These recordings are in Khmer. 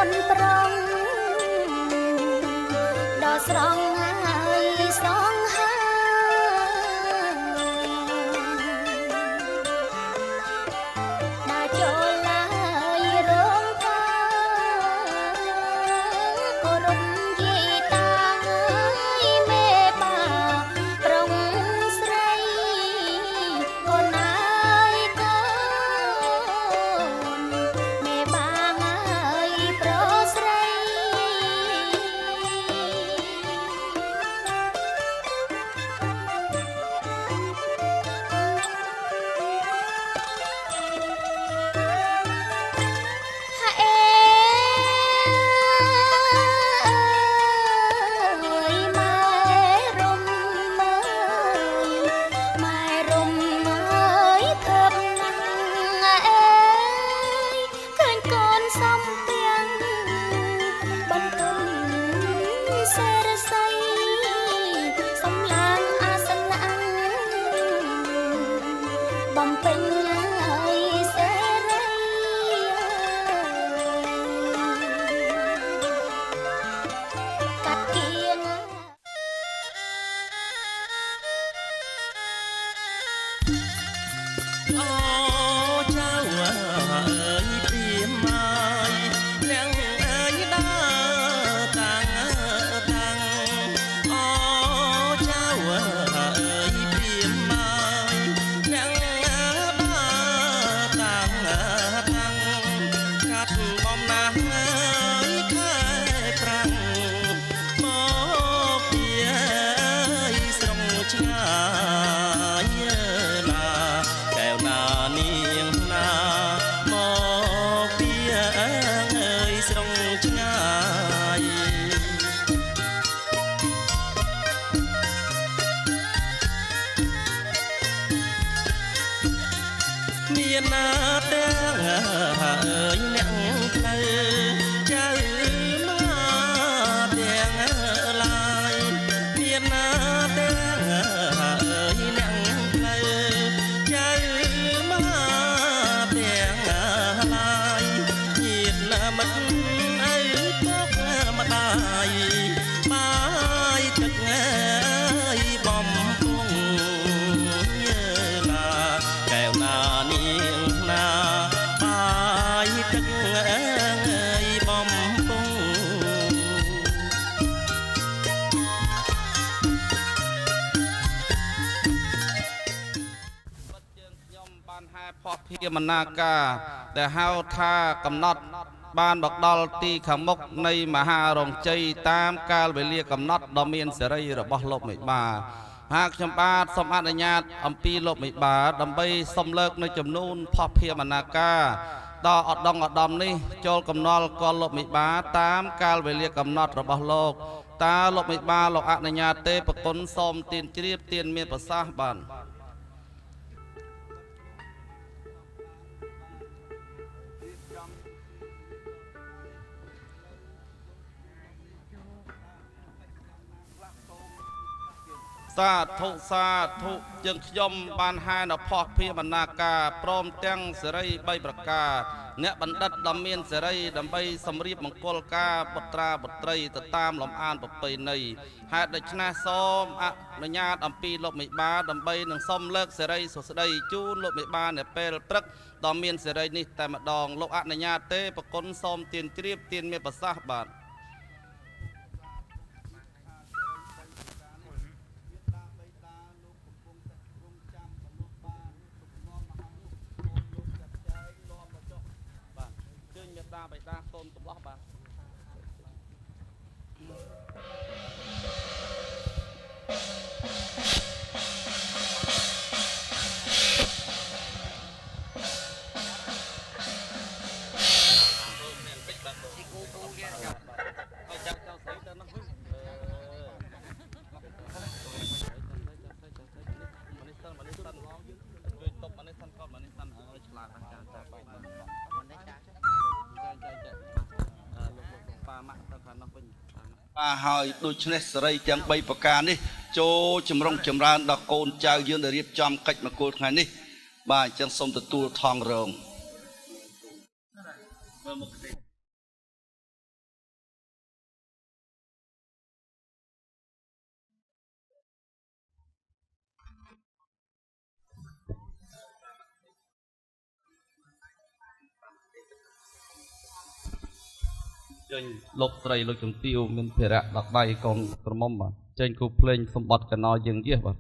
នប្រងដល់ស្រង់ហើយសងហាដល់ចូលឡើយរងកាគោរពយាយតាហើយមេបាប្រុងស្រីកូនណាយកូនមេបាហើយប្រុសស្រី ហាអេអើយម៉ែរំមើយម៉ែរំមើយធើបណាស់អេយឃើញកូនសំពាំងបន្ទុនសេរស័យសំឡាងអាសនៈបំពេញហើយសេរីកាត់គៀង អូចៅអើយព្រាមមកអ្នកអើយដើរតាំងតាំងអូចៅអើយព្រាមមកអ្នកដើរតាំងតាំងកាត់បំណាស់អើយខែប្រាំងមកពីអើយស្រុងឆ្ងាយណាកែវណានាងណាមកពីអើយស្រុងឆ្ងាយ មានណាទាំងអើយអ្នកផ្លូវចៅមកទាំងឡាយមានណាទាំងអើយអ្នកផ្លូវចៅមកទាំងឡាយញាតណាមិត្តឪពុកម្ដាយបាយទឹកអើយបំពងណាកែវណានាងណាបាយទឹកអើយបំពង ជើងខ្ញុំបានហែផោះភាមនាការដែលហៅថាកំណត់បានមកដល់ទីខាងមុខនៃមហារោងជ័យតាមកាលវេលាកំណត់ដ៏មានសេរីរបស់លោកមេបាហាខ្ញុំបាទសូមអនុញ្ញាតអំពីលោកមេបាដើម្បីសូមលើកនៅចំនួនផោះភាមនាការដល់ឧត្តមឧត្តមនេះចូលកំណល់កលលោកមេបាតាមកាលវេលាកំណត់របស់លោកតើលោកមេបាលោកអនុញ្ញាតទេប្រគុណសូមទានជ្រាបទានមានប្រសាសន៍បាទសាធុសាធុជើងខ្ញុំបានហែនផោះភាមនាការព្រមទាំងសេរី3ប្រការអ្នកបណ្ឌិតដ៏មានសេរីដើម្បីសម្រៀបមង្គលការបុត្រាបុត្រីទៅតាមលំអានប្រពៃណីហេតុដូច្នេះសូមអនុញ្ញាតអំពីលោកមេបាដើម្បីនឹងសូមលើកសេរីសុស្ដីជូនលោកមេបានៅពេលព្រឹកដ៏មានសេរីនេះតែម្ដងលោកអនុញ្ញាតទេប្រគុណសូមទានជ្រាបទានមានប្រសាសន៍បាទបាទជើញមេដាបៃតាសូមកំឡោះបាទ ឲ្យចៅចៅស្រីទៅនោះវិញអឺនេះសិនមកនេះសិនជួយតបមកនេះសិនកប់មកនេះសិនឲ្យឆ្លាតចាចាបាទនេះចាចាចាចាលោកលោកប៉ាម៉ាក់ទៅខាងនោះវិញ បាទហើយដូច្នេះសេរីទាំង3ប្រការនេះចូលចម្រុងចម្រើនដល់កូនចៅយើងដែលរៀបចំកិច្ចមង្គលថ្ងៃនេះបាទអញ្ចឹងសូមទទួលថងរង មើលមុខទេ ចេញលោកស្រីលោកជំទាវមានភារៈដល់ដៃកូនក្រមុំបាទចេញគូភ្លេងសម្បត្តិកណោយើងយាសបាទ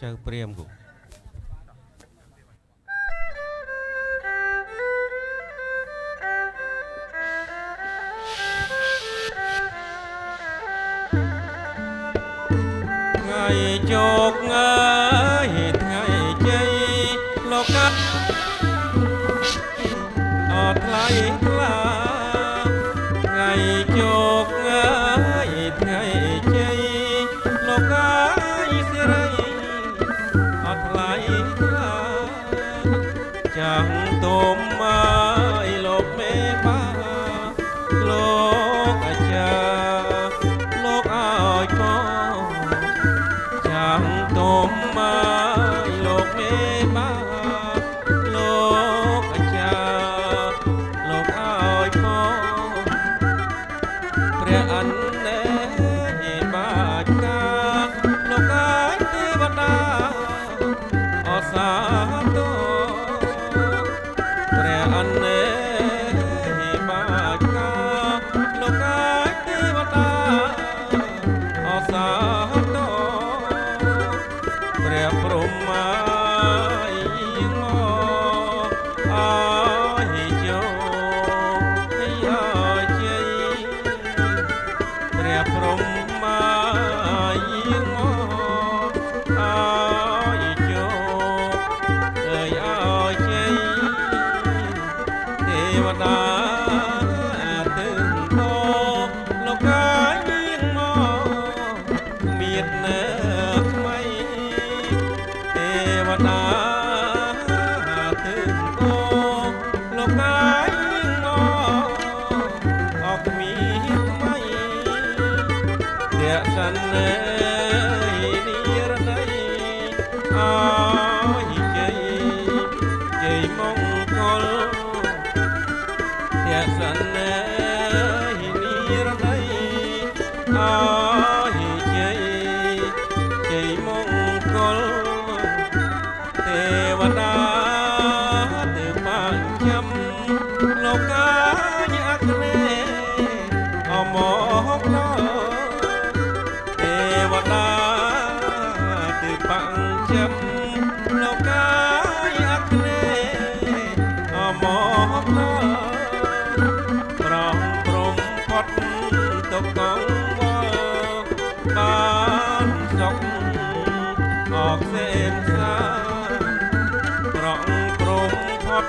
ចៅព្រាមគូថ្ងៃជោគអើយថ្ងៃជ័យលោកកាត់អត់ថ្លៃថ្លាថ្ងៃជោគអើយថ្ងៃជ័យលោកកាយសិរីអត់ថ្លៃថ្លាចាំងទុំអើយលោកមេបាលោកអាចារ្យលោកឲ្យកចាំងទុំអើយលោកមេបាលោកអាចារ្យលោកឲ្យកព្រះអនេបាកាលោកអើយទេវតាអសាទព្រះអនេបាកាលោកអើយទេវតាអសាទព្រះព្រហ្មាយាងមកអើយជោគអើយជ័យព្រះព្រហ្មាយាងមកអើ តាទើអូលោកកាយមកអកមីថ្មីទសិននេនិរណីអើយជ័យជ័យមង្គលទសិននេនិរណីអើយជ័យជ័យមង្គលទេវតាទើបាញចាំលោកកាយអគ្នេអមកដល់ទេវតាទើបាញចាំលោកកាយអគ្នេអមកដល់ប្រងព្រំផុតទុកកងវល់បានសុខអកសេនសាប្រងព្រំផុត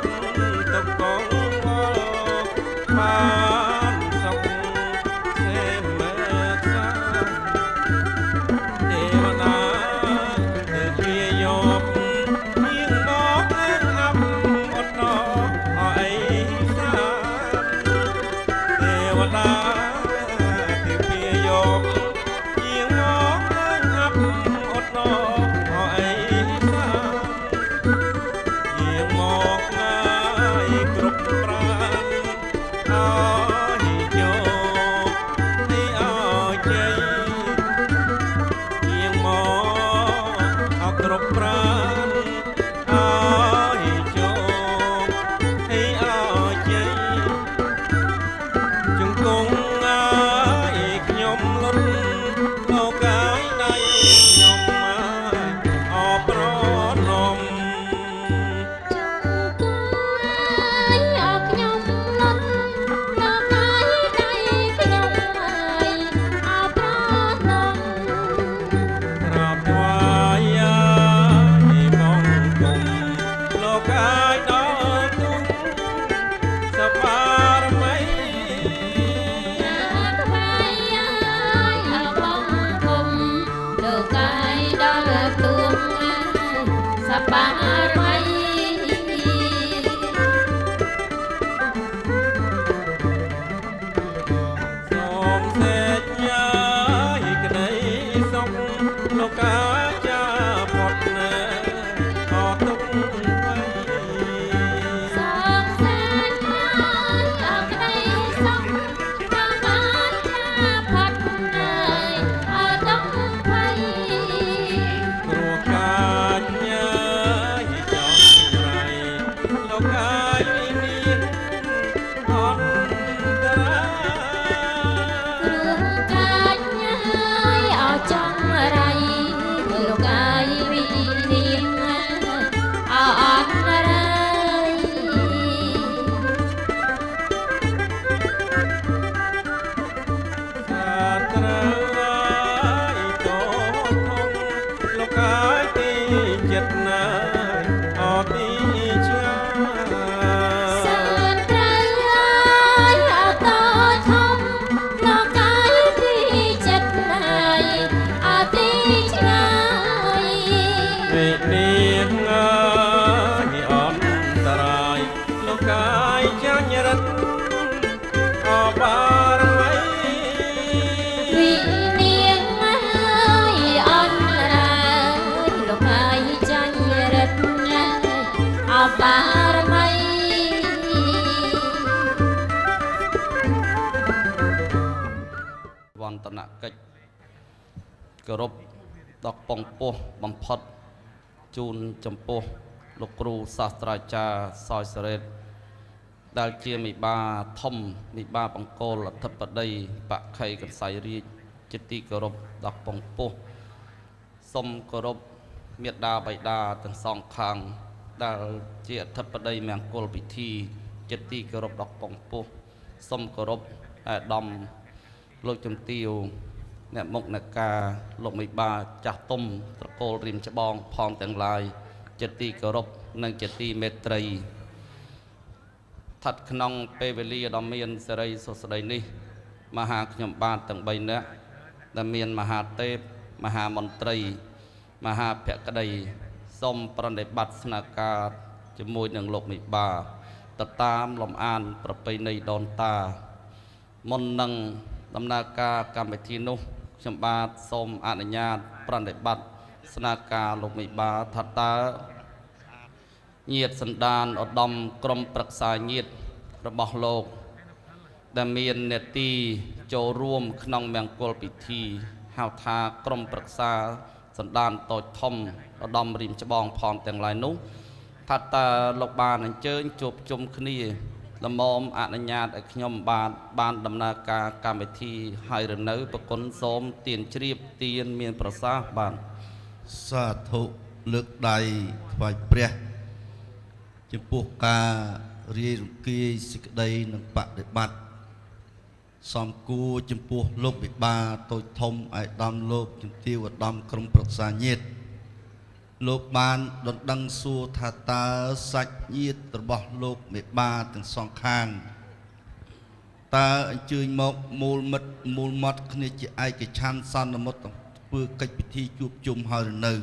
ទុកកងវល់បានសុខសេនមើសាទេវតាទៅជាយកនាងមកអើអាប់អត់ណអអីសាទេវតាទៅជាយកនាងមកអើអាប់អត់ណអអីសាយាងមកងាយគ្រប់ប្រានអើយយកនេះអើជ័យយាងមកអគ្រប់ប្រានអើយយកនេះអើជ័យជង្គង់អើយខ្ញុំលុតលោកកាយដៃខ្ញុំមកអប្រណម ចង់គួយអខ្ញុំលន់លោកកាយដៃខ្ញុំហើយអប្រណម ក្រាបថ្វាយឲ្យបង្គំលោកកាយដល់ទុំសបារមី ថ្វាយឲ្យអបង្គំលោកកាយដល់ទួងសបារមី សូមសេចយាយក្តីសុខលោកកាចាផុតណែអទុកໄវ សូមសេចឲ្យអក្តីសុខដល់បានចាផុតហើយអទុកភ័យ ព្រោះកាចញ៉ាយចង់រៃលោកកាយមានអន្តរា គ្រឿងកាចញ៉ាយអចង់រៃលោកកាយវិញ្ញាណអអន្តរាយ សាត្រូវហើយតូចធំលោកកាយទីចិត្តណាយអទីឆ្ងា សា យ នត្រូវហើយអតូចធំលោកកាយទីចិត្តណាយអទីឆ្ងាយ វិនាសអើយអន្តរាយលោកកាយចាញ់រិទ្ធអបារមី វិនាសហើយអន្តរាយលោកកាយចាញ់រិទ្ធណាអបារមី វន្តនកិច្ចគោរពដល់ពងពោះបំផុតជូនចំពោះលោកគ្រូសាស្ត្រាចារ្យសោយសរេតដែលជាមេបាធំមេបាបង្គោលអធិបតីបក្ខីកន្សៃរាជជាទីគោរពដល់ពងពោះសូមគោរពមេដាបៃតាទាំងសងខាងដែលជាអធិបតីមង្គលពិធីជាទីគោរពដល់ពងពោះសូមគោរពអាដាមលោកជំទាវអ្នកមុខអ្នកការលោកមេបាចាស់ទុំត្រកូលរៀមច្បងផងទាំងឡាយជាទីគោរពនិងជាទីមេត្រី ស្ថិតក្នុងពេលវេលាដ៏មានសិរីសួស្តីនេះមហាខ្ញុំបាទទាំង3នាក់ដែលមានមហាទេពមហាមន្ត្រីមហាភក្តី សូមប្រណិប័តស្នើការជាមួយនឹងលោកមេបាទៅតាមលំអានប្រពៃណីដូនតាមុននឹងដំណើរការកម្មវិធីនោះខ្ញុំបាទសូមអនុញ្ញាតប្រណិប័តស្នើការលោកមេបាថាតើញាតសន្តានឧត្តមក្រុមប្រឹក្សាញាតរបស់លោកដែលមាននេតិចូលរួមក្នុងមង្គលពិធីហៅថាក្រុមប្រឹក្សាសន្តានតូចធំឧត្តមរៀមច្បងផងទាំងឡាយនោះថាតើលោកបានអញ្ជើញជួបជុំគ្នាល្មមអនុញ្ញាតឲ្យខ្ញុំបាទបានដំណើរការកម្មវិធីហើយឬនៅប្រគុណសូមទានជ្រាបទានមានប្រសាសន៍បាទ សាធុលើកដៃថ្វាយព្រះចំពោះការរាយរង្គៀយសេចក្តីនិងបដិបត្តិសំគួរចំពោះលោកវិបាតូចធំឯកឧត្តមលោកជំទាវឧត្តមក្រុមប្រឹក្សាញាតិលោកបានដណ្ដឹងសួរថាតើសាច់ញាតិរបស់លោកមេបាទាំងសងខាងតើអញ្ជើញមកមូលមិត្តមូលមាត់គ្នាជាឯកច្ឆន្ទសន្មតធ្វើកិច្ចពិធីជួបជុំហើយឬនៅ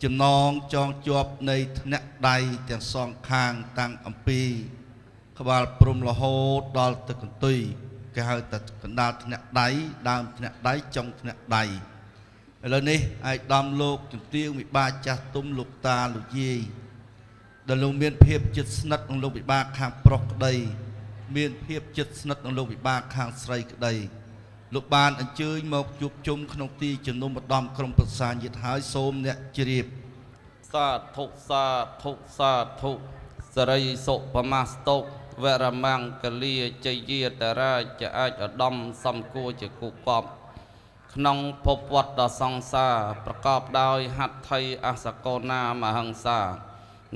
ចំណងចងជាប់នៃថ្នាក់ដៃទាំងសងខាងតាំងអំពីក្បាលព្រំរហូតដល់ទៅកន្ទុយគេហៅថាកណ្ដាលថ្នាក់ដៃដើមថ្នាក់ដៃចុងថ្នាក់ដៃឥឡូវនេះឯកឧត្តមលោកជំទាវវិបាចាស់ទុំលោកតាលោកយាយដែលលោកមានភាពជិតស្និទ្ធនឹងលោកវិបាខាងប្រុសក្តីមានភាពជិតស្និទ្ធនឹងលោកវិបាខាងស្រីក្តីលោកបានអញ្ជើញមកជួបជុំក្នុងទីជំនុំឧត្តមក្រុមប្រឹក្សាញាតិហើយសូមអ្នកជ្រាប សាធុសាធុសាធុសរីសុបមាស្តុវរមង្គលាជយាតរាជអាចឧត្តមសំគួរជាគូកប់ក្នុងភពវត្តដ៏សង្សារប្រកបដោយហត្ថីអសកោណាមហង្សា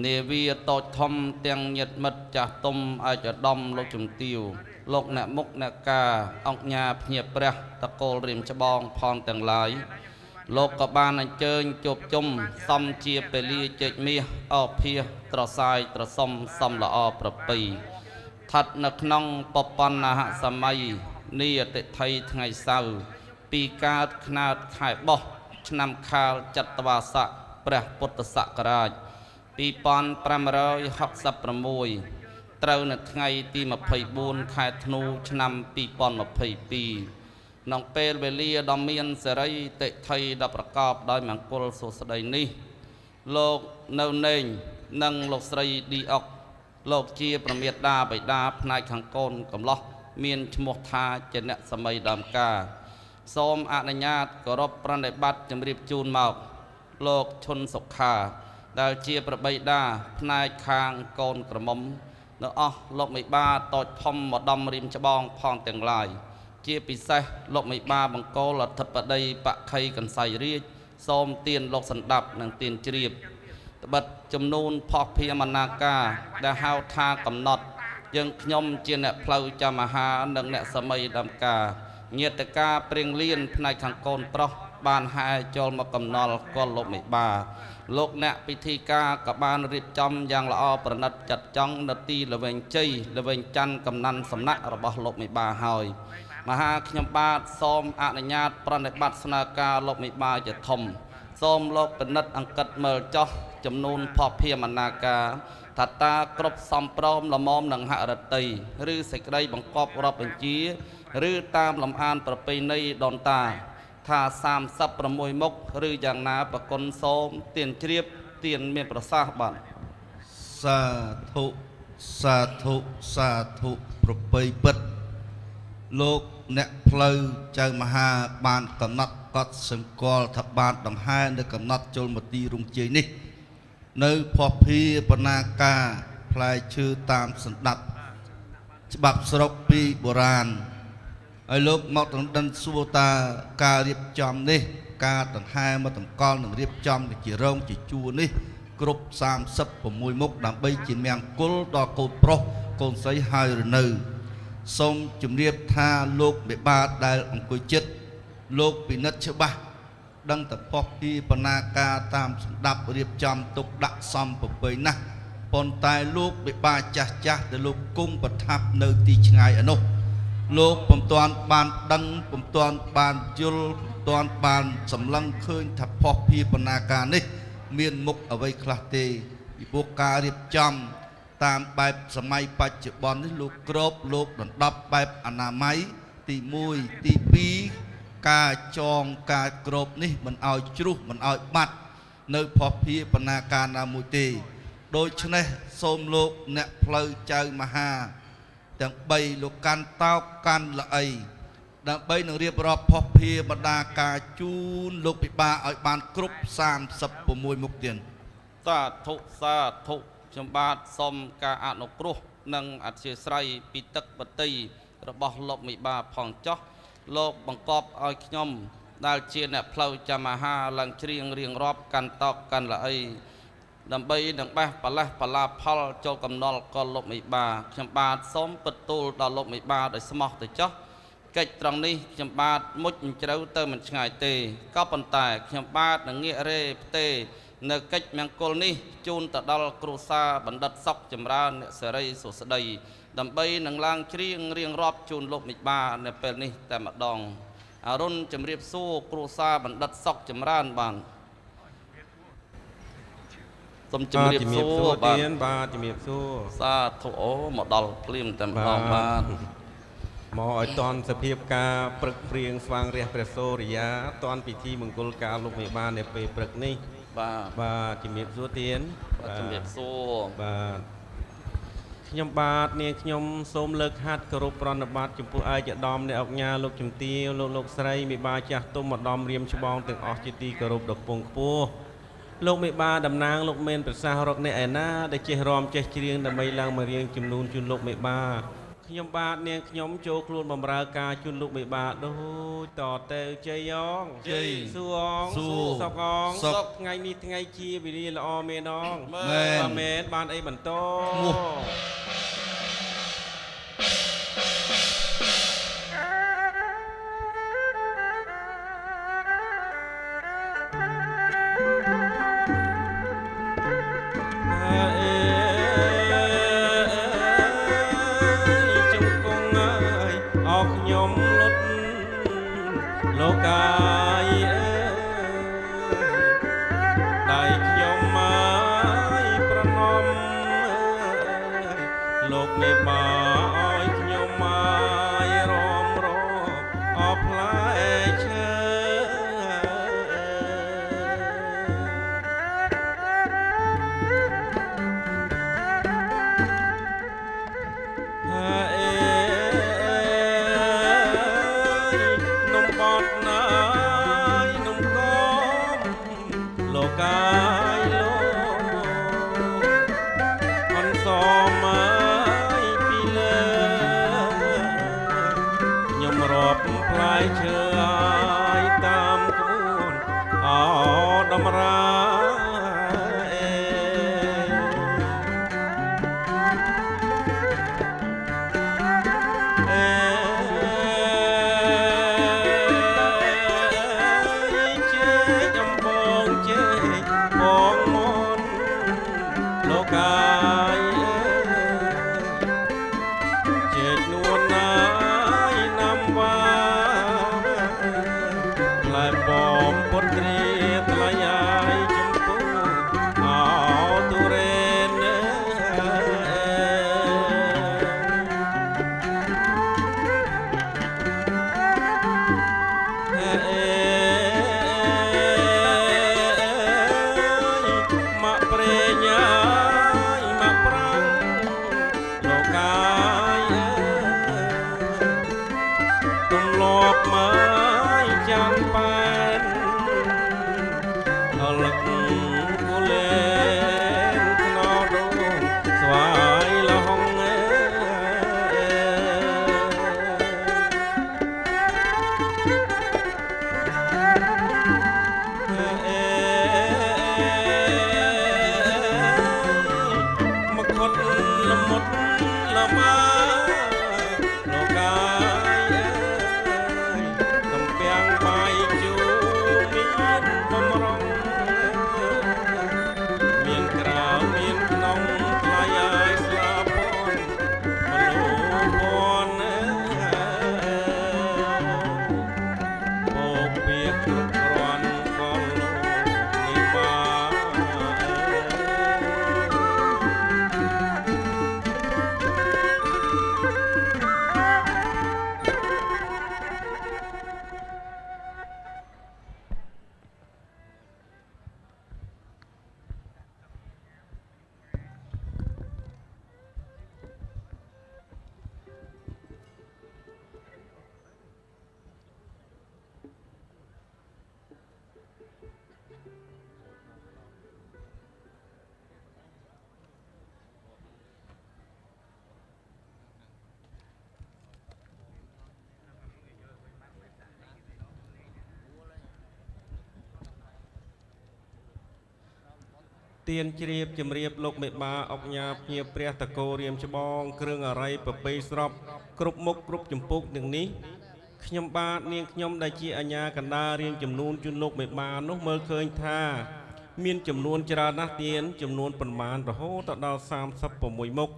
នាវាតូចធំទាំងញាតិមិត្តចាស់ទុំអាចឧត្តមលោកជំទាវលោកអ្នកមុខអ្នកការអង្គញាភ្ញាព្រះតកូលរៀមច្បងផងទាំងឡាយលោកក៏បានអញ្ជើញជួបជុំសំជាពលាជែកមាសអភាសត្រសាយត្រសុំសំល្អប្រពៃស្ថិតនៅក្នុងបបណ្ណហសម័យនីអតិថិថ្ងៃសៅរ៍ពីកើតខ្នាតខែបោះឆ្នាំខាលចត្វាស័កព្រះពុទ្ធសករាជ2566ត្រូវនៅថ្ងៃទី24ខែធ្នូឆ្នាំ2022ក្នុងពេលវេលាដ៏មានសេរីតិថីដ៏ប្រកបដោយមង្គលសួស្តីនេះលោកនៅណេងនិងលោកស្រីឌីអុកលោកជាប្រមេដាបិតាផ្នែកខាងកូនកំឡោះមានឈ្មោះថាជាអ្នកសម័យដើមការសូមអនុញ្ញាតគោរពប្រណិប័តជម្រាបជូនមកលោកឈុនសុខាដែលជាប្របីដាផ្នែកខាងកូនក្រមុំនៅអស់លោកមេបាតូចធំឧត្តមរៀមច្បងផងទាំងឡាយជាពិសេសលោកមេបាបង្គោលអធិបតីបក្ខីកន្សៃរាជសូមទានលោកសន្តាប់និងទានជ្រាបត្បិតចំនួនផុសភាមនាការដែលហៅថាកំណត់យើងខ្ញុំជាអ្នកផ្លូវចាំអាហារនិងអ្នកសម័យដើមការញាតិការព្រៀងលៀនផ្នែកខាងកូនប្រុសបានហែចូលមកកំណល់កលលោកមេបាលោកអ្នកពិធីការក៏បានរៀបចំយ៉ាងល្អប្រណិតចាត់ចង់នៅទីល្វែងជ័យល្វែងច័ន្ទកំណាន់សំណាក់របស់លោកមេបាហើយមហាខ្ញុំបាទសូមអនុញ្ញាតប្រណិប័តស្នើការលោកមេបាជាធំសូមលោកពិនិត្យអង្កត់មើលចោះចំនួនផុសភាមនាការថាតាគ្រប់សំព្រមល្មមនឹងហរតីឬសេចក្តីបង្កប់រាប់បញ្ជាឬតាមលំអានប្រពៃណីដូនតាថា36មុខឬយ៉ាងណាប្រគុណសូមទានជ្រាបទានមានប្រសាសន៍បាទ សាធុសាធុសាធុប្រពៃពិតលោកអ្នកផ្លូវចៅមហាបានកំណត់កត់សម្គាល់ថាបានដង្ហែនៅកំណត់ចូលមកទីរងជ័យនេះនៅភពភាបណ្ណាការផ្លែឈើតាមសន្តាប់ច្បាប់ស្រុកពីបុរាណហើយលោកមកដណ្ដឹងសួរតាការរៀបចំនេះការដង្ហែមកតម្កល់និងរៀបចំជារងជាជួរនេះគ្រប់36មុខដើម្បីជាមង្គលដល់កូនប្រុសកូនស្រីហើយឬនៅសូមជម្រាបថាលោកមេបាដែលអង្គុយចិត្តលោកពិនិត្យច្បាស់ដឹងតែផុសពីបណ្ណាការតាមសម្ដាប់រៀបចំទុកដាក់សំប្រពៃណាស់ប៉ុន្តែលោកមេបាចាស់ចាស់ដែលលោកគង់ប្រថាប់នៅទីឆ្ងាយឯនោះលោកពុំទាន់បានដឹងពុំទាន់បានយល់ពុំទាន់បានសម្លឹងឃើញថាផុសពីបណ្ណាការនេះ មានមុខអ្វីខ្លះទេពីព្រោះការរៀបចំតាមបែបសម័យបច្ចុប្បន្ននេះលោកគ្របលោកដណ្ដប់បែបអនាម័យទី1ទី2ការចងការគ្របនេះមិនឲ្យជ្រុះមិនឲ្យបាត់នៅភស្តុភារបណាការណាមួយទេដូច្នេះសូមលោកអ្នកផ្លូវចៅមហាទាំង3លោកកាន់តោកកាន់ល្អីដើម្បីនឹងរៀបរាប់ភស្តុភារបដាការជូនលោកពិបាឲ្យបានគ្រប់36មុខទៀត សាធុសាធុខ្ញុំបាទសូមការអនុគ្រោះនិងអធិស្ឋានពីទឹកបតីរបស់លោកមេបាផងចោះលោកបង្កប់ឲ្យខ្ញុំដែលជាអ្នកផ្លូវចមហាឡើងច្រៀងរៀងរាប់កាន់តោកកាន់ល្អីដើម្បីនឹងបេះបលេះបលាផលចូលកំណល់កលលោកមេបាខ្ញុំបាទសូមពិតទូលដល់លោកមេបាដោយស្មោះទៅចោះកិច្ចត្រង់នេះខ្ញុំបាទមុជជ្រៅទៅមិនឆ្ងាយទេក៏ប៉ុន្តែខ្ញុំបាទនឹងងាករេផ្ទេនៅកិច្ចមង្គលនេះជូនទៅដល់គ្រួសារបណ្ឌិតសុកចម្រើនអ្នកសេរីសុស្ដីដើម្បីនឹងឡើងច្រៀងរៀងរាប់ជូនលោកមេបានៅពេលនេះតែម្ដងអរុណជំរាបសួរគ្រួសារបណ្ឌិតសុកចម្រើនបានសូមជំរាបសួរបាទ បាទជំរាបសួរ សាធុអូមកដល់ភ្លាមតែម្ដងបាទ មកឲ្យតន់សភាពការព្រឹកព្រៀងស្វាងរះព្រះសូរិយាតន់ពិធីមង្គលការលោកមេបានៅពេលព្រឹកនេះ បាទ បាទជំរាបសួរទៀន បាទជំរាបសួរ បាទខ្ញុំបាទនាងខ្ញុំសូមលើកហត្ថគោរពប្រណិប័តចំពោះឯកឧត្តមអ្នកអង្គការលោកជំទាវលោកលោកស្រីមេបាចាស់ទុំឧត្តមរៀមច្បងទាំងអស់ជាទីគោរពដ៏ខ្ពង់ខ្ពស់លោកមេបាតំណាងលោកមានប្រសាសន៍រកអ្នកឯណាដែលចេះរំចេះច្រៀងដើម្បីឡើងមករៀងជំនួនជូនលោកមេបាខ្ញុំបាទនាងខ្ញុំចូលខ្លួនបម្រើការជូនលោកមេបាដូចតទៅជ័យអង ជ័យ សួរអង សួរ សុខអង សុខ ថ្ងៃនេះថ្ងៃជាវេលាល្អមែនអង មែន បាទមែនបានអីបន្ត ឈ្មោះ ចំគងអើយអោខ្ញុំលុតលោកកាយអើយដៃខ្ញុំមកប្រណមលោកមេបាឲ្យខ្ញុំមករំរអផ្លែឈើ នំបត់ណាយនំកមលោកកាយលោកអនសមអើយពីលើខ្ញុំរាប់ផ្លែឈើអើយតាមក្បួនអោដំរាជែកអំបងជែកបងមនលោកកាយជែកនួនណាយណាំវ៉ាផ្លែបំពុតគ្រាថ្លៃអាយចំពោះអោទុរេន មកប្រេញអើយមកប្រាំងលោកកាយអើយទម្លាប់មកចាំងប៉ែនអលឹកគូលេនខ្នោដូងស្វាយលហងអើយ មកខុតលមុតលមាលោកកាយអើយតំពាំងបាយជូរមានបំរុង ទៀនជ្រាបជំរាបលោកមេបាអុកញ៉ាភ្ញៀវព្រះតកោរៀមច្បងគ្រឿងអរិយប្រពៃស្របគ្រប់មុខគ្រប់ចម្ពុកទាំងនេះខ្ញុំបាទនាងខ្ញុំដែលជាអាញាកណ្ដាលរៀងចំនួនជូនលោកមេបានោះមើលឃើញថាមានចំនួនច្រើនណាស់ទៀនចំនួនប្រមាណរហូតដល់36មុខ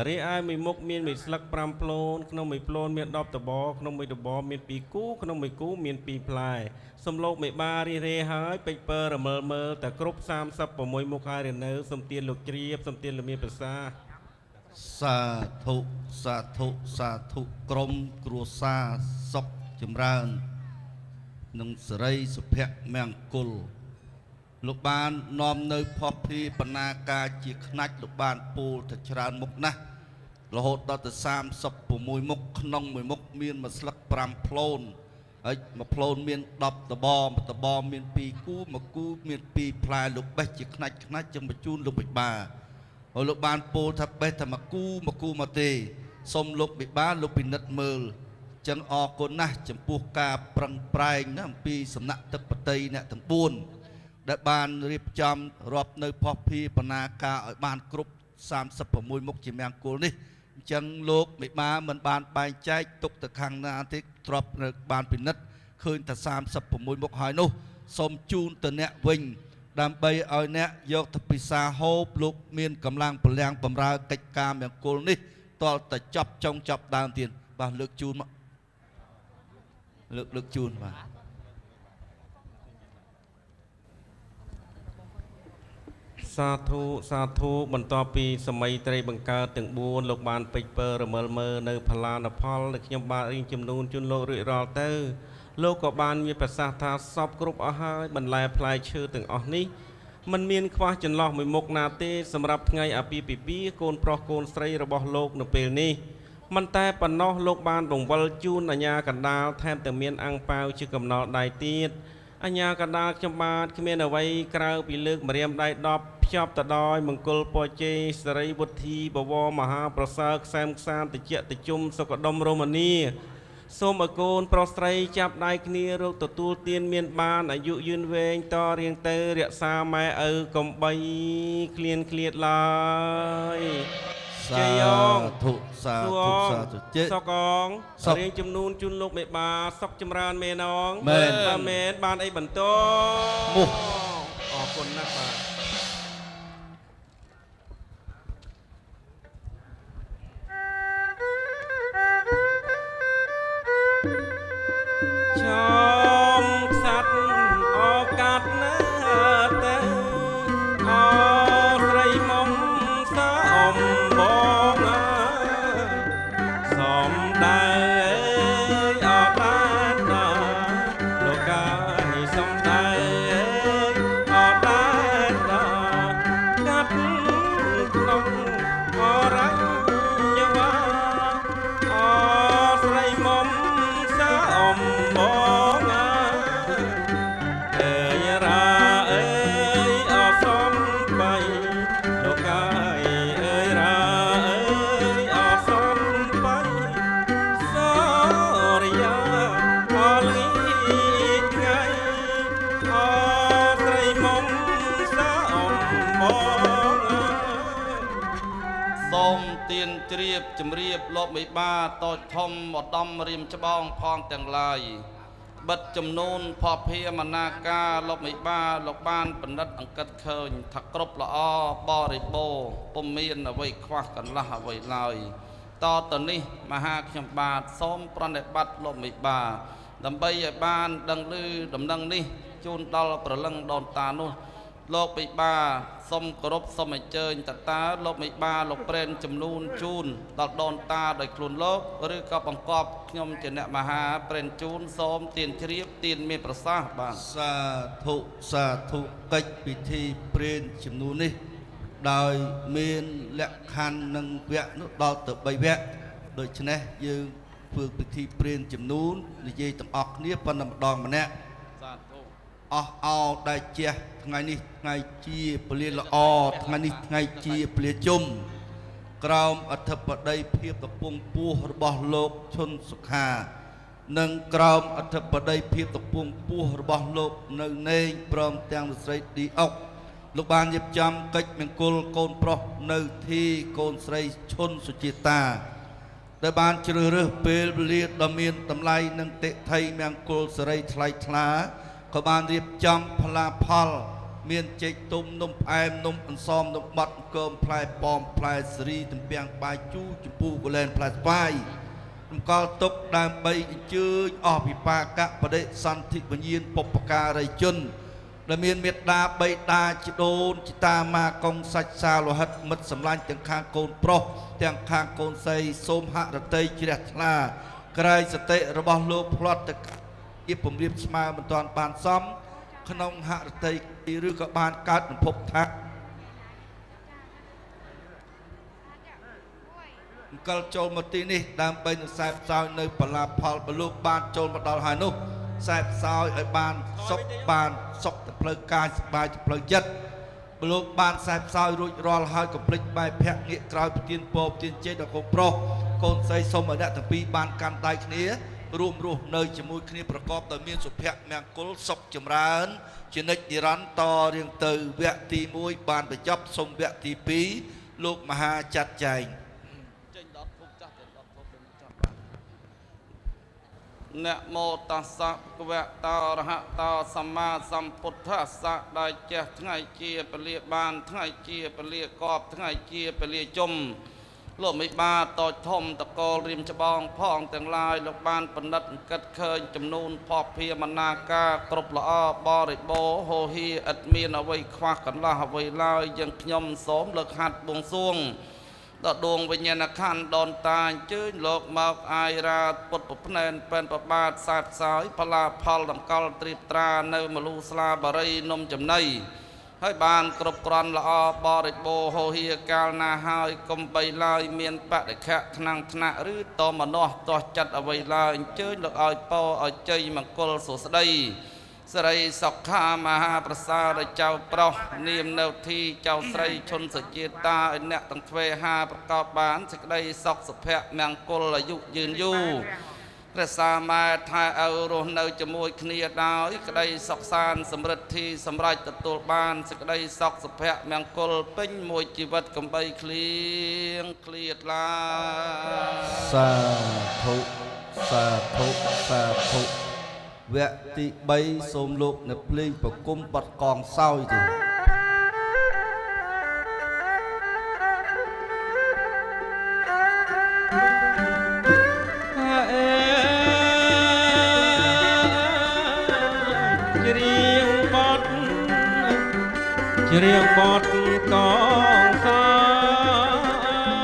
រីឯមួយមុខមានមួយស្លឹក5ផ្លូនក្នុងមួយផ្លូនមាន10ដបក្នុងមួយដបមាន2គូក្នុងមួយគូមាន2ផ្លែសំលោកមេបារីរេហើយពេជ្រពើរមើលមើលតែគ្រប់36មុខហើយនៅសំទៀនលោកជ្រាបសំទៀនលោកមានប្រសា សាធុសាធុសាធុក្រុមគ្រួសារសុខចម្រើននិងសេរីសុភមង្គលលោកបាននាំនៅផុសភីបណ្ណាការជាខ្នាច់លោកបានពូលទៅច្រើនមុខណាស់រហូតដល់ទៅ36មុខក្នុងមួយមុខមានមួយស្លឹក5ផ្លូនហើយមួយផ្លូនមាន10ដបមួយដបមាន2គូមួយគូមាន2ផ្លែលោកបេះជាខ្នាច់ខ្នាច់ចឹងបញ្ជូនលោកបិបាហើយលោកបានពោលថាបេះតែមួយគូមួយគូមកទេសូមលោកបិបាលោកពិនិត្យមើលចឹងអរគុណណាស់ចំពោះការប្រឹងប្រែងណាអំពីសំណាក់ទឹកបតីអ្នកទាំង4ដែលបានរៀបចំរាប់នៅផុសភីបណ្ណាការឲ្យបានគ្រប់36មុខជាមង្គលនេះអញ្ចឹងលោកមេបាមិនបានបែងចែកទុកទៅខាងណាទេទ្របបានពិនិត្យឃើញតែ36មុខហើយនោះសូមជូនទៅអ្នកវិញដើម្បីឲ្យអ្នកយកទៅពិសាហូបលោកមានកម្លាំងពលំបំរើកិច្ចការមង្គលនេះតលតែចប់ចុងចប់ដើមទៀតបាទលើកជូនមកលើកជូនបាទសាធុសាធុបន្ទាប់ពីសម័យត្រីបង្កើតទាំង4លោកបានពេជ្រពើរមើលមើលនៅផលានផលដែលខ្ញុំបាទរៀងចំនួនជូនលោករួចរាល់ទៅលោកក៏បានមានប្រសាសន៍ថាសពគ្រប់អស់ហើយបន្លែផ្លែឈើទាំងអស់នេះมันមានខ្វះចន្លោះមួយមុខណាទេសម្រាប់ថ្ងៃអាពាហ៍ពិពាហ៍កូនប្រុសកូនស្រីរបស់លោកនៅពេលនេះមិនតែប៉ុណ្ណោះលោកបានបង្វិលជូនអាញាកណ្ដាលថែមទាំងមានអាំងប៉ាវជាកំណល់ដៃទៀតអាញាកណ្ដាលខ្ញុំបាទគ្មានអ្វីក្រៅពីលើកម្រាមដៃ10ភ្ជាប់ទៅដោយមង្គលពរជ័យសេរីវុធីបវរមហាប្រសើរខ្សែមខ្សានតិចតិជុំសុខដុមរមនាសូមឲ្យកូនប្រុសស្រីចាប់ដៃគ្នារកទទួលទានមានបានអាយុយឺនវែងតរៀងទៅរក្សាម៉ែឪកុំបីឃ្លានឃ្លាតឡើយ សាធុសាធុសាធុជសុកអងរៀងចំនួនជូនលោកមេបាសុកចម្រើនមេនងបាទមែនបានអីបន្តអរគុណណាស់បាទចំខ្សាត់ឱកាសណាទៅអស្រីមុំសាអំបងសំដៅអត់បានដល់លោកកាយសំដៅអត់បានដល់កាត់ក្នុងអរញ្ញវាអស្រីមុំសាអំបងអើយរាអើយអសំបីលោកកាយអើយរាអើយអសំបីសរិយាអលីថ្ងៃអស្រីមុំសាអំបងសូមទានជ្រាបជំរាបលោកមេបាតូចធំឧត្តមរៀមច្បងផងទាំងឡាយបិទចំនួនផភាមនាការលោកមេបាលោកបានពិនិត្យអង្កត់ឃើញថាគ្រប់ល្អបរិបូរណ៍ពុំមានអ្វីខ្វះកន្លះអ្វីឡើយតទៅនេះមហាខ្ញុំបាទសូមប្រណិប័តលោកមេបាដើម្បីឲ្យបានដឹងឮដំណឹងនេះជូនដល់ប្រលឹងដូនតានោះលោកមេបាសូមគោរពសូមអញ្ជើញតើលោកមេបាលោកប្រេនចំនួនជូនដល់ដូនតាដោយខ្លួនលោកឬក៏បង្កប់ខ្ញុំជាអ្នកមហាប្រេនជូនសូមទានជ្រាបទានមានប្រសាសន៍បាទសាធុសាធុកិច្ចពិធីប្រេនចំនួននេះដោយមានលក្ខខណ្ឌនិងវគ្គនោះដល់ទៅ3វគ្គដូច្នេះយើងធ្វើពិធីប្រេនចំនួននិយាយទាំងអស់គ្នាប៉ុន្តែម្ដងម្នាក់សាធុអស់អោដែលជះថ្ងៃនេះថ្ងៃជាពលាល្អថ្ងៃនេះថ្ងៃជាពលាជុំក្រោមអធិបតីភាពតពងពោះរបស់លោកឈុនសុខានិងក្រោមអធិបតីភាពតពងពោះរបស់លោកនៅណេងព្រមទាំងស្រីឌីអុក លោកបានរៀបចំកិច្ចមង្គលកូនប្រុសនៅធីកូនស្រីឈុនសុជាតាដែលបានជ្រើសរើសពេលវេលាដ៏មានតម្លៃនិងតិថីមង្គលសេរីថ្លៃថ្លាក៏បានរៀបចំផ្លាផលមានចេកទុំនំផ្អែមនំអន្សមនំបត់អង្គមផ្លែប៉ោមផ្លែសេរីទំពាំងបាយជូរចម្ពូកលែនផ្លែស្វាយតម្កល់ទុកដើម្បីអញ្ជើញអស់វិបាកបដិសន្ធិវិញ្ញាណបុព្វការីជនដែលមានមេត្តាបិតាជីដូនជីតាម៉ាកុងសាច់សាលោហិតមិត្តសម្លាញ់ទាំងខាងកូនប្រុសទាំងខាងកូនស្រីសូមហរតីជ្រះថ្លាក្រែងសតិរបស់លោកផ្្លាត់ទៅជាពំរៀបស្មើមិនទាន់បានសមក្នុងហរតីឬក៏បានកើតពិភពថាអង្គលចូលមកទីនេះដើម្បីនឹងខ្សែផ្សោយនៅបលាផលបលោកបានចូលមកដល់ហើយនោះខ្សែផ្សោយឲ្យបានសុខបានសុខទៅផ្លូវកាយសប្បាយទៅផ្លូវចិត្តបលោកបានខ្សែផ្សោយរួចរាល់ហើយកុំភ្លេចបែរភ័ក្រងាកក្រោយប្រទានពរប្រទានជ័យដល់កូនប្រុសកូនស្រីសូមឲ្យអ្នកទាំងពីរបានកាន់ដៃគ្នារួមរស់នៅជាមួយគ្នាប្រកបដោយមានសុភមង្គលសុខចម្រើនជានិច្ចនិរន្តរ៍តរៀងទៅវគ្គទី1បានបញ្ចប់សូមវគ្គទី2លោកមហាចាត់ចែង នមោតស្សៈភគវតោអរហតោសម្មាសម្ពុទ្ធស្សៈដែលចេះថ្ងៃជាពលាបានថ្ងៃជាពលាកបថ្ងៃជាពលាជុំលោកមេបាតូចធំតកលរៀមច្បងផងទាំងឡាយលោកបានបណ្ឌិតគិតឃើញចំនួនភពភាមនាការគ្រប់ល្អបរិបូរហោហៀឥតមានអ្វីខ្វះកន្លះអ្វីឡើយយើងខ្ញុំសូមលើកហាត់បួងសួងដល់ដួងវិញ្ញាណក្ខន្ធដូនតាអញ្ជើញលោកមកអាយរាពុទ្ធប្រភ្នែនពេនប្របាទសាបសោយផលាផលតម្កល់ត្រៀបត្រានៅមលូស្លាបារីនំចំណីហើយបានគ្រប់គ្រាន់ល្អបរិបូរហោហៀកាលណាហើយកុំបីឡើយមានបដិខៈថ្នាំងថ្នាក់ឬតមនោះទាស់ចិត្តអ្វីឡើយអញ្ជើញលោកឲ្យពោឲ្យជ័យមង្គលសួស្តីសិរីសុខាមហាប្រសាទដល់ចៅប្រុសនាមនៅធីចៅស្រីឈុនសជាតាឲ្យអ្នកទាំងទ្វេហាប្រកបបានសេចក្តីសុខសុភមង្គលអាយុយឺនយូរព្រះសាម៉ែថែឪរស់នៅជាមួយគ្នាដោយក្តីសុខសាន្តសម្រិទ្ធិសម្រេចទទួលបានសេចក្តីសុខសុភមង្គលពេញមួយជីវិតកំបីគ្លៀងឃ្លាតឡើយសាធុសាធុសាធុវគ្គទី3សូមលោកអ្នកភ្លេងប្រគំបត់កងសោយទេច្រៀងបត់កងសោ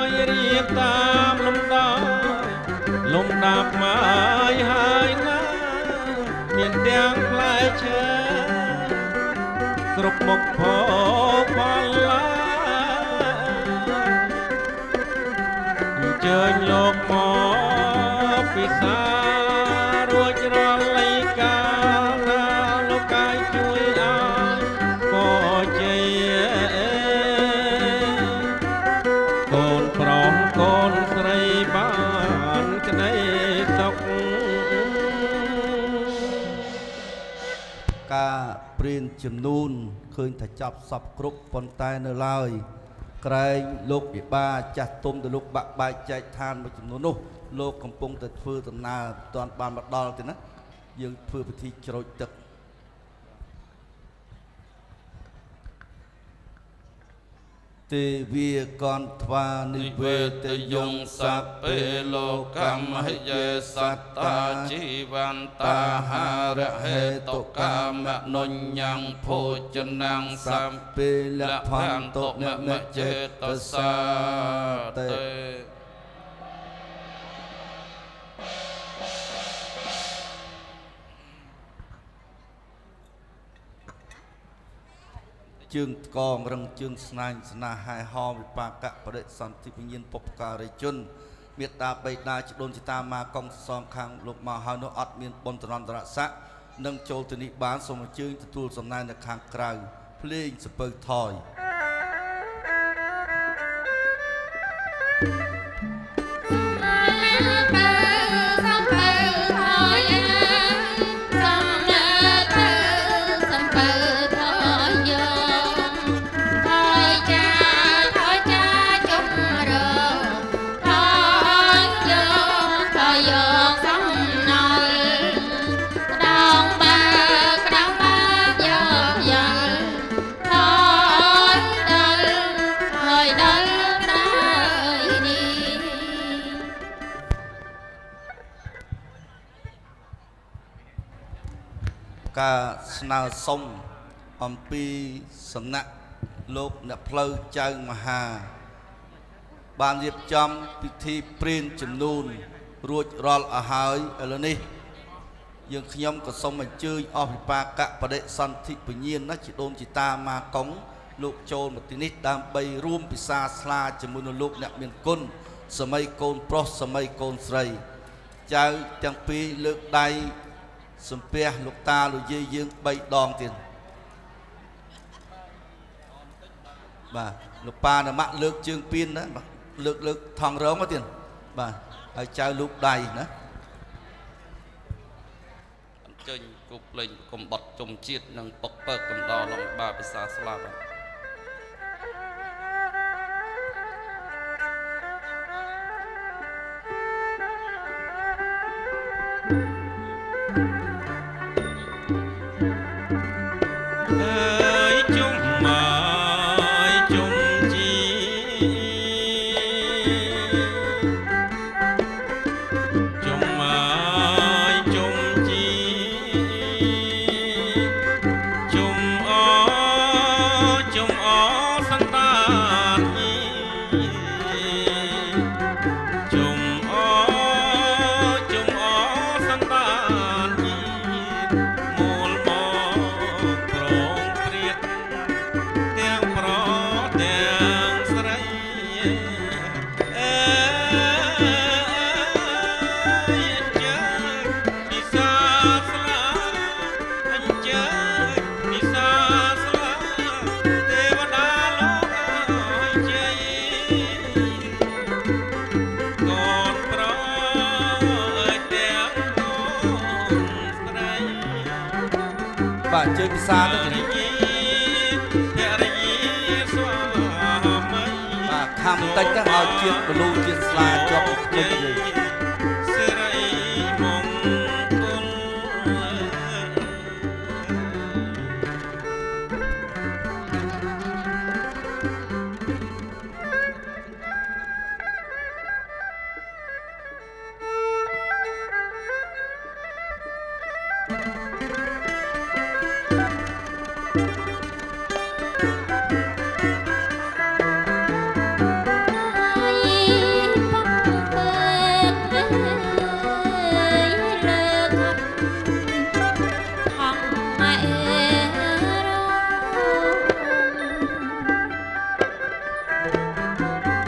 យរៀបតាមលំដាលំដាប់ម៉ាយហើយណាមានទាំងផ្លែឈើគ្រប់មុខភោផលឡាអញ្ជើញលោកមកពិសារួចរាល់លៃកាលណាលោកកាយជួយឲ្យពរជ័យកូនប្រុសកូនស្រីបានក្តីសុខការព្រានចំនួនឃើញថាចាប់សពគ្រប់ប៉ុន្តែនៅឡើយក្រែងលោកវិបាចាស់ទុំទៅលោកបាក់បែកចែកឋានមួយចំនួននោះលោកកំពុងតែធ្វើដំណើរមិនទាន់បានមកដល់ទេណាយើងធ្វើពិធីច្រូចទឹកទេវាកន្ថ្វានិវេទយងសពេលោកមហយេសត្តាជីវន្តាហារហេតុកាមនុញ្ញងភោជនងសពេល ផ ផ ន្ ន្ តុ តុ ម ម ម ចេ ចេ ត តសា សា តេ តេជើងតកងរឹងជើងស្នាញស្នាហែហោវិបាកបរិសន្ធិវិញ្ញាណបុព្វការីជនមេត្តាបិតាជីដូនជីតាម៉ាកុងសងខាងលោកមកហើយនោះអត់មានបុណ្យត្រន្តរស័ក្តិនឹងចូលទៅនេះបានសូមអញ្ជើញទទួលសំណែននៅខាងក្រៅភ្លេងសពៅថយ សំ ការស្នើសុំអំពីសំណាក់លោកអ្នកផ្លូវចៅមហា បានរៀបចំពិធីព្រានចំនួនរួចរាល់អស់ហើយឥឡូវនេះយើងខ្ញុំក៏សូមអញ្ជើញអស់វិបាកបដិសន្ធិពញាណណាជីដូនជីតាម៉ាកុងលោកចូលមកទីនេះដើម្បីរួមពិសាស្លាជាមួយនឹងលោកអ្នកមានគុណសម័យកូនប្រុសសម័យកូនស្រីចៅទាំងពីរលើកដៃសំពះលោកតាលោកយាយយើង3ដងទៀតបាទលោកប៉ានមៈលើកជើងពៀនណាបាទលើកលើកថងរងមកទៀតបាទហើយចៅលោកដៃណា អញ្ជើញគូភ្លេងគុំបត់ជុំជាតិនិងពុកពើកកំដរលំបាភាសាស្លាបាទ អើយជុំមកជុំជីជុំមកជុំជីជុំអជុំអសន្តានយីជុំអជុំអសន្តានយីមូលមកក្រងព្រាតទាំងប្រទាំងស្រីអើយអញ្ជើញពិសាស្លាអញ្ជើញពិសាស្លាទេវតាលោកអើយជ័យកូនប្រុសអើយទាំងកូនស្រី បាទអញ្ជើញពិសាទៅ ភរិយាភរិយាស្វាមី បាទខំតិចទៅឲ្យជាតិបលូជាតិស្លាជាប់ធ្មេញយាយ សិរីមង្គល ពុកពើកអើយលើកថងម៉ែរង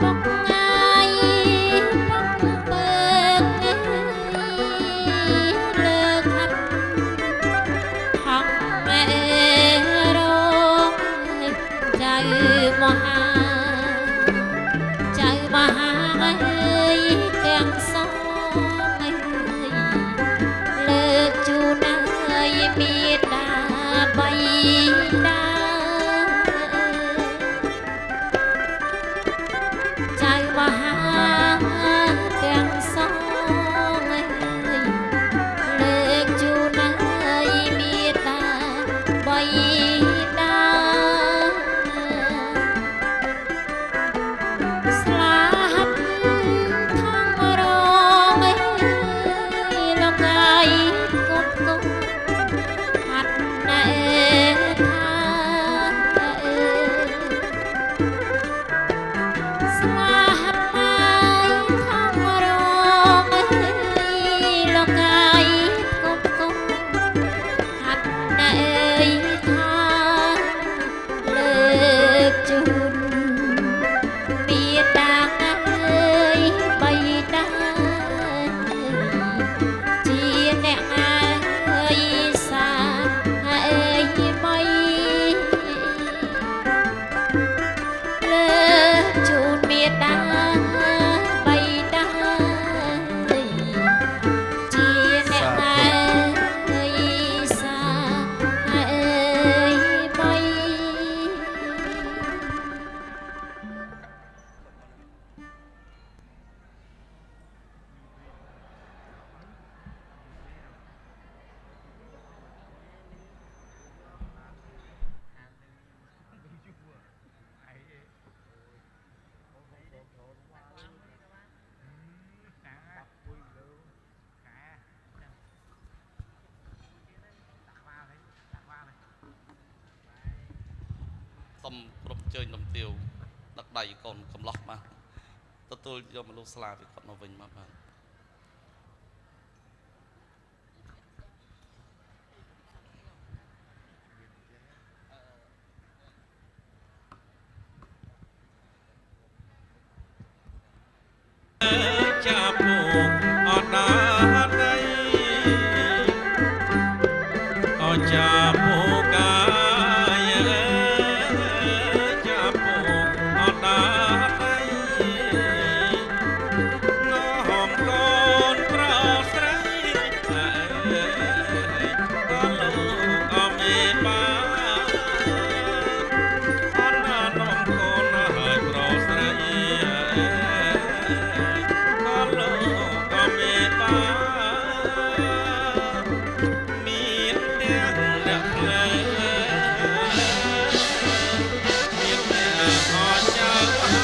ពុកងាយពុកពើកអើយលើកថងម៉ែរងចៅមហា ចៅមហាអើយទាំងសងអើយលើកជូនអើយមេដាបៃតាចៅមហាទាំងសងអើយលើកជូនអើយមេដាបៃតា សូមគ្រប់ជើញលំទាវដឹកដៃកូនកំឡោះបាទទទួលយកមកលូស្លាពីគាត់មកវិញមកបាទ ចាប់ពូកអត់ដាដីអចាប់ពូកាយចាប់ពូកអត់ដាដីនាំកូនប្រុសស្រីក៏លោកអមេបាអត់ណានាំកូនហើយប្រុសស្រីក៏លោកអមេបាមានទាំងអ្នកភ្លើមានទាំងអចៅហា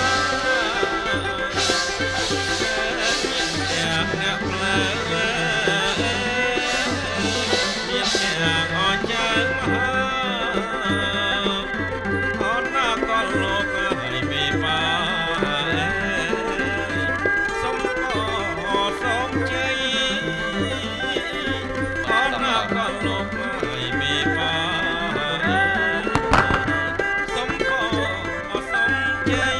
មានទាំងអ្នកភ្លើមានទាំងអចៅហាអនណាក៏លោកហើយមេបាសុំក៏សូមជ័យអនណាក៏លោកហើយមេបាសុំក៏សូមជ័យ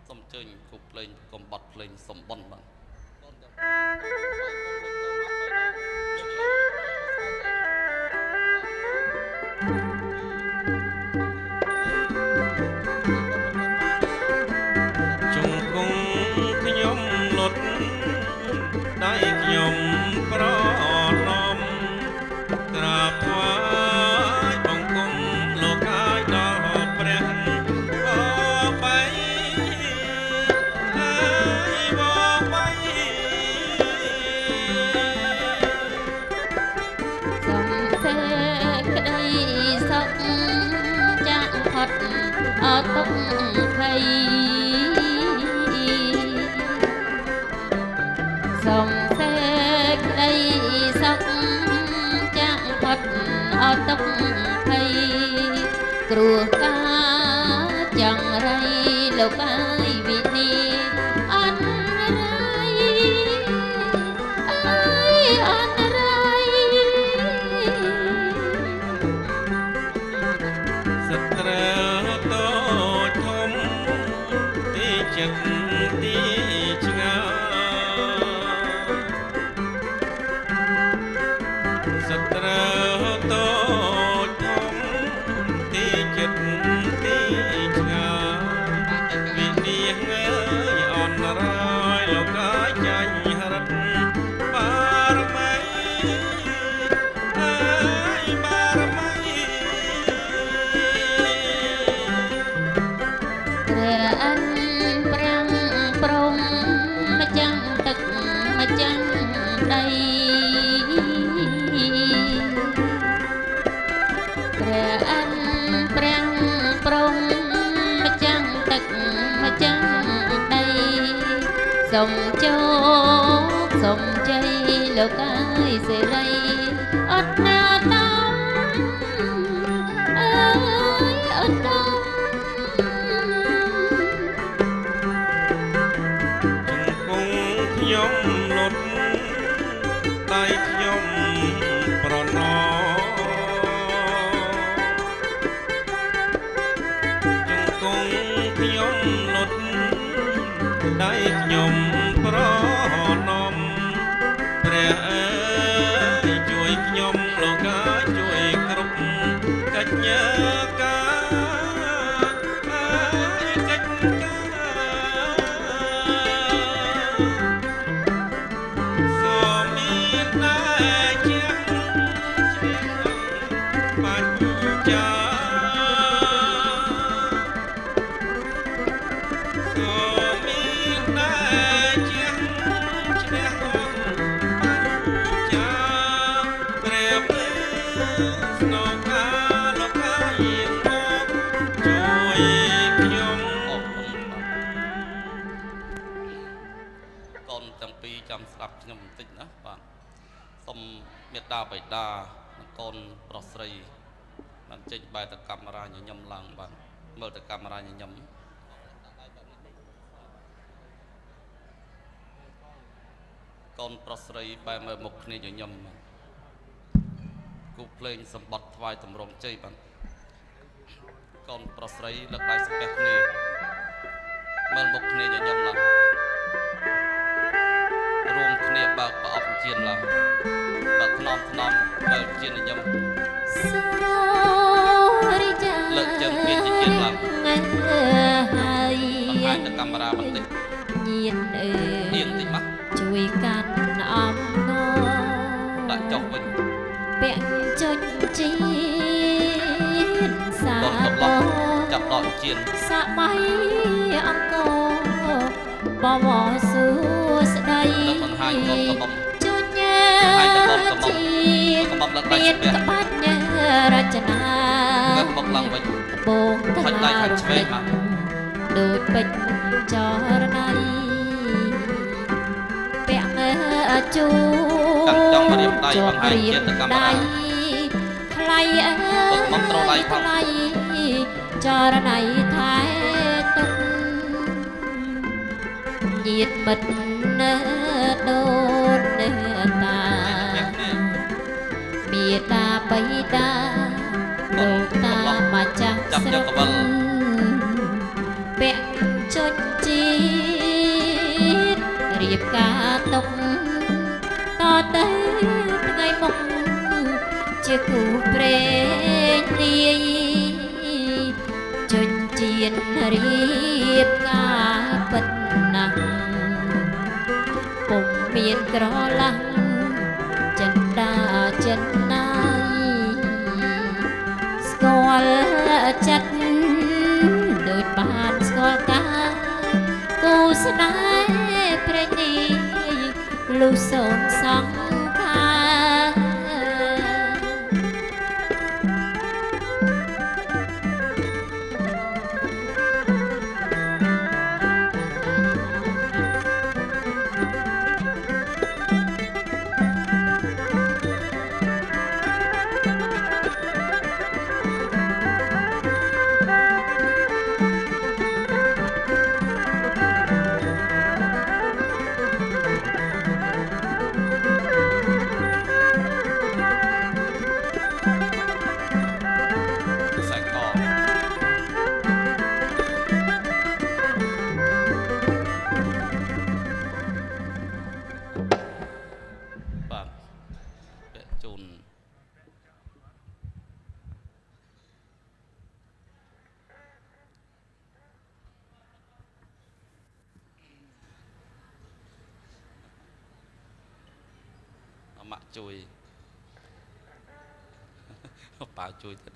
សូមអញ្ជើញគូភ្លេងកុំបត់ភ្លេងសំបុនបាទ ជង្គង់ខ្ញុំលុតដៃខ្ញុំប្រណមក្រាបថ្វាយបង្គំលោកកាយដល់ព្រះបបីអើយបបី សំសេក្តីសុខចាក់ផុតអទុកភ័យសំសេក្តីសុខចាក់ផុតអទុកភ័យគ្រោះការចង្រៃលោកកាយវិនីអនរៃអើយអនរៃ សត្រូវតូចធំទីចិត្តទីឆ្ងាយសត្រូវតូចធំទីចិត្តទីឆ្ងាយវិនិច្ឆ័យអនរាយលោកកាយចាញ់រិទ្ធបារមីអើយបារមី ព្រះអិនប្រាំងព្រំម្ចាំងទឹកម្ចាំងដីព្រះអិនប្រាំងព្រំម្ចាំងទឹកម្ចាំងដីសូមជោគសូមជ័យលោកកាយសេរីអត់ណាតំអើយអត់តំ ជង្គង់ខ្ញុំលុតដៃខ្ញុំប្រណមជង្គង់ខ្ញុំលុតដៃខ្ញុំប្រណមព្រះអើយជួយខ្ញុំលោក ស្នងការលោកកាយាងមកជួយខ្ញុំ អរគុណបាទកូនទាំងពីរចាំស្ដាប់ខ្ញុំបន្តិចណាបាទសូមមេត្តាបិតានិងកូនប្រុសស្រីបានចេញបែរទៅកាមេរ៉ាញញឹមឡើងបាទមើលទៅកាមេរ៉ាញញឹមកូនប្រុសស្រីបែរមើលមុខគ្នាញញឹមបាទគូភ្លេងសម្បត្តិថ្វាយតម្រង់ជ័យបាទកូនប្រុសស្រីលើកដៃសំពះគ្នាមើលមុខគ្នាញញឹមឡើងរួមគ្នាបើកប្រអប់ចិញ្ចៀនឡើងបើកថ្នមថ្នមមើលចិញ្ចៀនញញឹមលើកជើងពៀនចិញ្ចៀនឡើងបង្ហាញទៅកាមេរ៉ាបន្តិច ញៀនអើ អៀងតិចមក ជួយកាន់អំណ ដាក់ចុះវិញ ពាក់ចុចជីនសា កូនកំឡោះចាប់ដកចិញ្ចៀន សម័យអង្គរបវរសួស្ដី លើកបង្ហាញកូនកំមុំ ជញ្ញ បង្ហាញទៅកូនកំមុំ ជាតិ កំមុំលើកដៃ មាន សំពះ ក្បាច់រចនា ងើបមុខឡើងវិញ ត្បូង ហុចដៃខាងឆ្វេងមក ដូចពេជ្រចរណៃពាក់ជូ កាន់ចង់មករៀបដៃបង្ហាញជាតិទៅកាមេរ៉ា ដៃថ្លៃអើ កូនកំមុំត្រូវដៃផង ថ្លៃចរណៃថែទុកញាតមិត្តនៅដូននៅតាមេតាបៃតាលោកតាម្ចាស់ ចាប់ ស្រុក យកកវល ពាក់ចុចជាតិរៀបការទុកតទៅថ្ងៃមុខជាគូព្រេងនាយចុចជាតិរៀបការពិតណាស់ពុំមានក្រឡាស់ចិនដាចិនណាយស្គាល់ចិត្តដូចបានស្គាល់កាគូស្នេហ៍ព្រេងនេះលុះសូនសង្ខា ខ្សែកបាទពាក់ជូនអម៉ាក់ជួយប៉ាជួយទៀត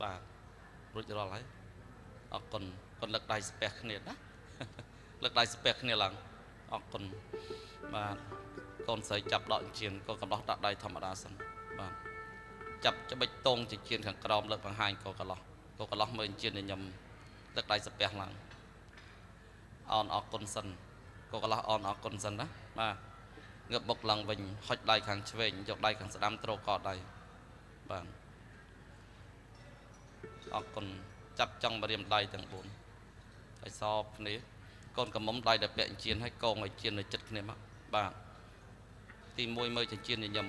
បាទរួចរាល់ហើយអរគុណកូនលើកដៃស្ពះគ្នាណាលើកដៃស្ពះគ្នាឡើងអរគុណបាទកូនស្រីចាប់ដកចិញ្ចៀនកូនកំឡោះដាក់ដៃធម្មតាសិនបាទចាប់ច្បិចតងចិញ្ចៀនខាងក្រោមលើកបង្ហាញកូនកន្លោះកូនកន្លោះមើលចិញ្ចៀនញញឹមលើកដៃស្ពះឡើងអនអរគុណសិនកូនកន្លោះអនអរគុណសិនណាបាទងើបបុកឡើងវិញហុចដៃខាងឆ្វេងយកដៃខាងស្ដាំទ្រកដៃបាទអរគុណចាប់ចង់ម្រាមដៃទាំង4ឲ្យសបគ្នាកូនកំមុំដៃដែលពាក់ចិញ្ចៀនឲ្យកងឲ្យជៀននៅចិត្តគ្នាមកបាទទី1មើលចិញ្ចៀនញញឹម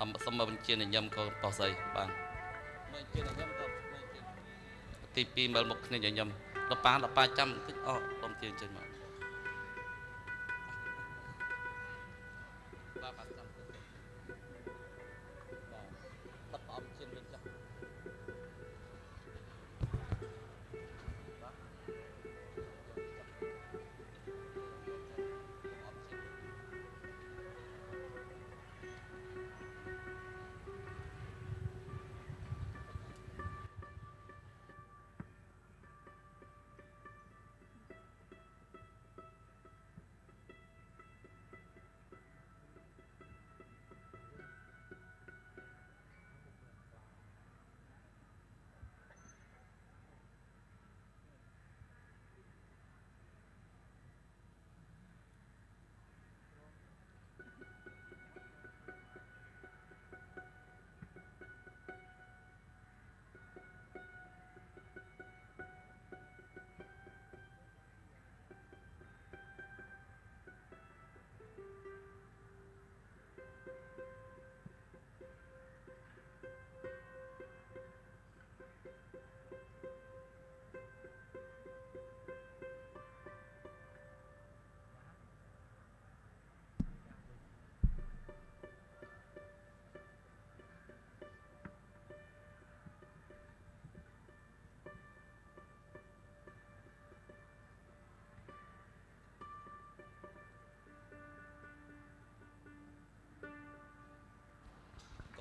អំសុំមើលចិញ្ចៀនញញឹមកូនប្រុសស្រីបាទមើលចិញ្ចៀនញញឹមកូនមើលចិញ្ចៀនទី2មើលមុខគ្នាញញឹមលប៉ាលប៉ាចាំបន្តិចអដុំទៀនចេញមកបាទបាទចាំតិចបាទបិទប្រអប់ចិញ្ចៀនវិញចាស់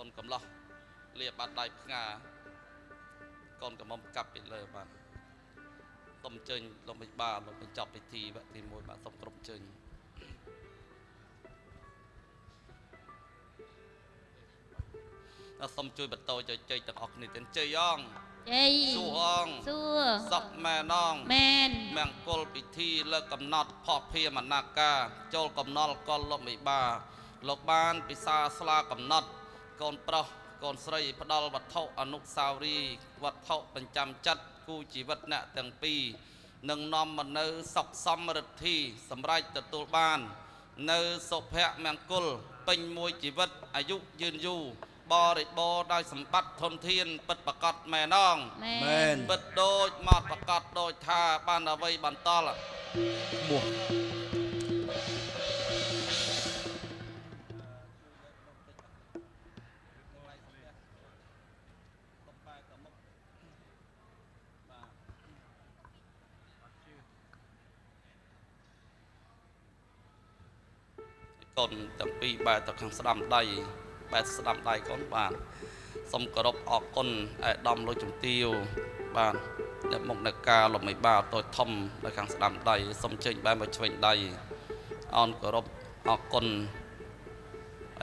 នកំឡោះលាបាត់ដៃផ្ងាកូនកំមុំកាប់ពីលើបាទសូមអញ្ជើញលោកមេបាលោកបញ្ចប់ពិធីវគ្គទី1បាទសូមគ្រប់អញ្ជើញសូមជួយបន្តជ័យទាំងអស់គ្នាទាំងជ័យអងជ័យសួរអងសួរសុខមែនអងមែនមង្គលពិធីលើកកំណត់ផុសភាមនាការចូលកំណល់កលលោកមេបាលោកបានពិសាស្លាកំណត់កូនប្រុសកូនស្រីផ្ដល់វត្ថុអនុស្សាវរីយ៍វត្ថុបញ្ចាំចិត្តគូជីវិតអ្នកទាំងពីរនឹងនាំមកនៅសុខសំរិទ្ធីសម្រេចទទួលបាននៅសុភមង្គលពេញមួយជីវិតអាយុយឺនយូរបរិបូរណ៍ដោយសម្បត្តិធនធានពិតប្រកបមែនអងមែនពិតដូចមកប្រកបដូចថាបានអ្វីបន្តលមោះកូនទាំងពីរបែរទៅខាងស្ដាំដៃបែរស្ដាំដៃកូនបាទសូមគោរពអរគុណឯកឧត្តមលោកជំទាវបាទអ្នកមុខអ្នកការលោកមេបាតូចធំនៅខាងស្ដាំដៃសូមជើញបែរមកឆ្វេងដៃអរគោរពអរគុណ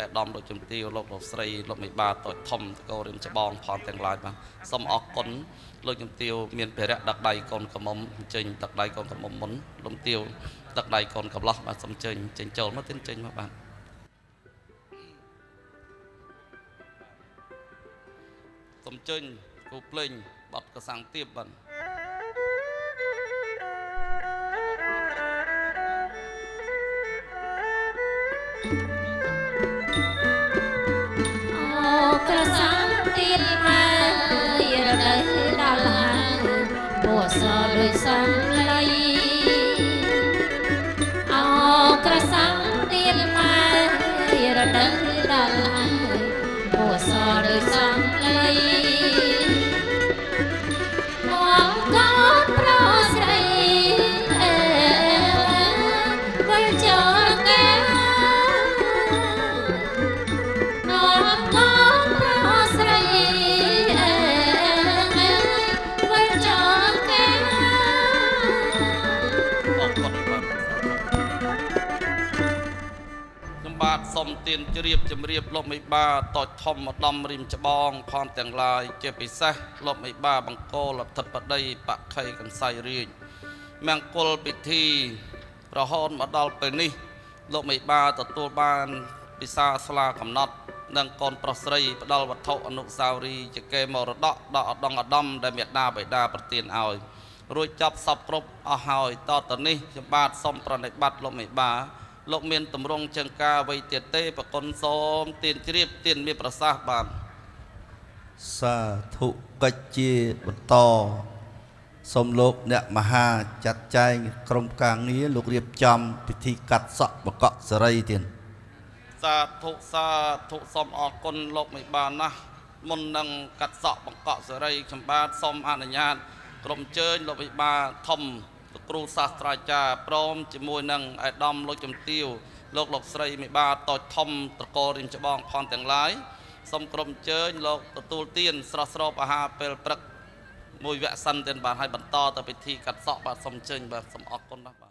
ឯកឧត្តមលោកជំទាវលោកលោកស្រីលោកមេបាតូចធំតកោរៀមច្បងផងទាំងឡាយបាទសូមអរគុណលោកជំទាវមានភារៈដឹកដៃកូនក្រមុំអញ្ជើញដឹកដៃកូនក្រមុំមុនលោកជំទាវដឹកដៃកូនកំឡោះបាទសូមអញ្ជើញចេញចូលមកទេចេញមកបាទសូមអញ្ជើញគូភ្លេងបទកសាំងទៀបបាទអូក្រសាំងទៀបហើយរដូវដល់ហើយពណ៌សដូចសំឡីអូក្រសាំងទៀបហើយរដូវដល់ហើយពណ៌សដូចសំឡីមកកូនប្រុសស្រីអើវិលចូលកែនាំកូនប្រុសស្រីអើវិលចូលកែ អរគុណបាទខ្ញុំបាទសូមទានជ្រាបជម្រាបលោកមេបាតូចធំឧត្តមរៀមច្បងផងទាំងឡាយជាពិសេសលោកមេបាបង្គោលអធិបតីបក្ខីកន្សៃរាជមង្គលពិធីរហូតមកដល់ពេលនេះលោកមេបាទទួលបានពិសាស្លាកំណត់និងកូនប្រុសស្រីផ្ដល់វត្ថុអនុស្សាវរីយ៍ជាគេមរតកដល់ឧត្តមឧត្តមដែលមេដាបិតាប្រទានឲ្យរួចចប់សពគ្រប់អស់ហើយតទៅនេះខ្ញុំបាទសូមប្រណិប័តលោកមេបាលោកមានតម្រង់ជើងការអ្វីទៀតទេប្រគុណសូមទានជ្រាបទានមានប្រសាសន៍បាទសាធុកិច្ចជាបន្តសូមលោកអ្នកមហាចាត់ចែងក្រុមការងារលោករៀបចំពិធីកាត់សក់បកក់សេរីទៀតសាធុសាធុសូមអរគុណលោកមេបាណាស់មុននឹងកាត់សក់បង្កក់សេរីខ្ញុំបាទសូមអនុញ្ញាតក្រុមជើញលោកមេបាធំលោកគ្រូសាស្ត្រាចារ្យព្រមជាមួយនឹងឯកឧត្តមលោកជំទាវលោកលោកស្រីមេបាតូចធំត្រកូលរៀមច្បងផងទាំងឡាយសូមក្រុមជើញលោកទទួលទានស្រស់ស្រូបអាហារពេលព្រឹកមួយវគ្គសិនទៀតបាទហើយបន្តទៅពិធីកាត់សក់បាទសូមអញ្ជើញបាទសូមអរគុណណាស់បាទ